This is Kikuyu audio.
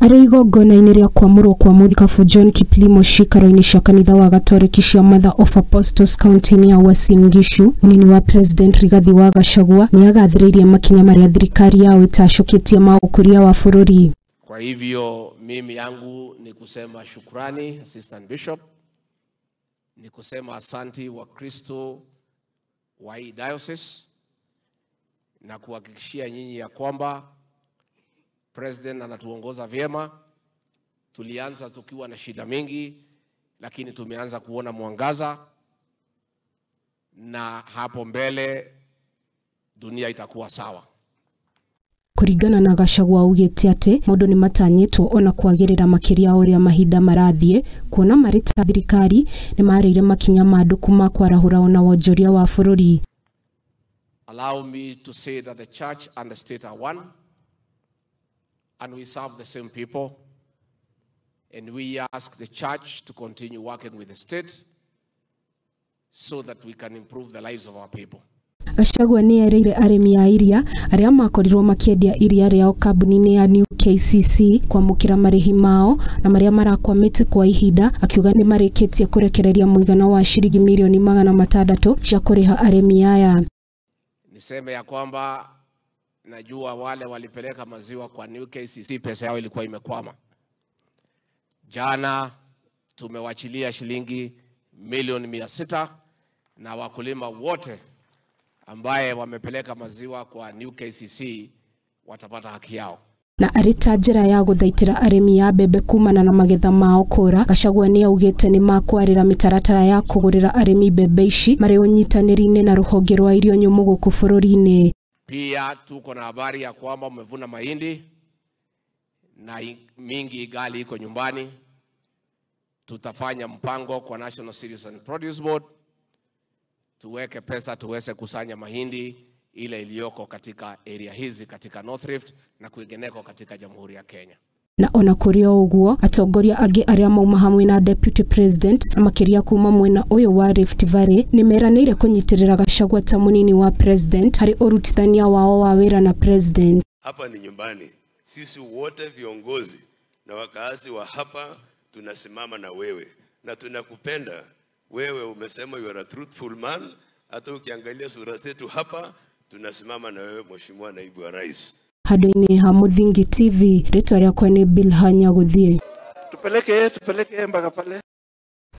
Arĩ igongona-inĩ rĩa kwamũrwo kwa mũthikabu John Kiplimo ciikaro-inĩ cia kanitha wa Gatoreki cia Mother of Apostles kaunti-inĩ ya Uasin Gishu, mũnini wa President Rigathi wa Gachagua nĩ agathĩrĩirie makinya marĩa thirikari yao ĩtacũkĩtie ma ũkũria wa bũrũri. Kwa hivyo mimi yangu ni kusema shukrani Assistant Bishop, ni kusema asanti wa Kristo wa hii diocese na kuhakikishia nyinyi ya kwamba President anatuongoza vyema. Tulianza tukiwa na shida mingi, lakini tumeanza kuona mwangaza, na hapo mbele dunia itakuwa sawa. Kũringana na Gachagua augĩte atĩ maũndũ nĩ matanyĩtwo ona kwagĩrĩra makĩria ũrĩa mahinda marathiĩ, kuona marĩ ta thirikari nĩ marĩire makinya mandũku ma kwarahũra ona wonjoria wa bũrũri. Allow me to say that the church and the state are one, and we serve the same people, and we ask the church to continue working with the state so that we can improve the lives of our people. Gachagua nĩ erĩire arĩmi a iria arĩa makorirwo makĩendia iria rĩao kambuni-inĩ ya New KCC kwamũkĩra marĩhi mao na marĩa marakwamĩte kwa ihinda, akiuga nĩ marĩkĩtie kũrekereria mũigana wa ciringi mirioni 600 cia kũrĩha arĩmi aya. Niseme ya kwamba najua wale walipeleka maziwa kwa New KCC pesa yao ilikuwa imekwama. Jana tumewachilia shilingi milioni 600 na wakulima wote ambaye wamepeleka maziwa kwa New KCC watapata haki yao. Na arĩ ta njĩra ya gũthaitĩra arĩmi a mbembe kumana na magetha mao kũra, Gachagua nĩ augĩte nĩ makwarĩra mĩtaratara ya kũgũrĩra arĩmi mbembe ici marĩ ũnyitanĩri-inĩ na rũhonge rwa irio nyũmũ gũkũ bũrũri-inĩ. Pia tuko na habari ya kwamba mmevuna mahindi na mingi igali iko nyumbani. Tutafanya mpango kwa National Cereals and Produce Board tuweke pesa tuweze kusanya mahindi ile iliyoko katika area hizi katika North Rift na kwingineko katika Jamhuri ya Kenya. Na ona kũrĩ o ũguo, atongoria angĩ arĩa mauma hamwe na Deputy President na makĩria kuma mwena ũyũ wa Rift Valley nĩ meranĩire kũnyitĩrĩra Gachagua ta mũnini wa President harĩ ũrutithania wao wa wĩra na President. Hapa ni nyumbani, sisi wote viongozi na wakazi wa hapa tunasimama na wewe na tunakupenda wewe. Umesema you are a truthful man, hata ukiangalia sura zetu hapa tunasimama na wewe Mheshimiwa Naibu wa Rais. Handũ-inĩ ha Mũthingi TV, rĩtwa rĩakwa nĩ Bilha Nyagũthiĩ. Tupeleke mpaka pale.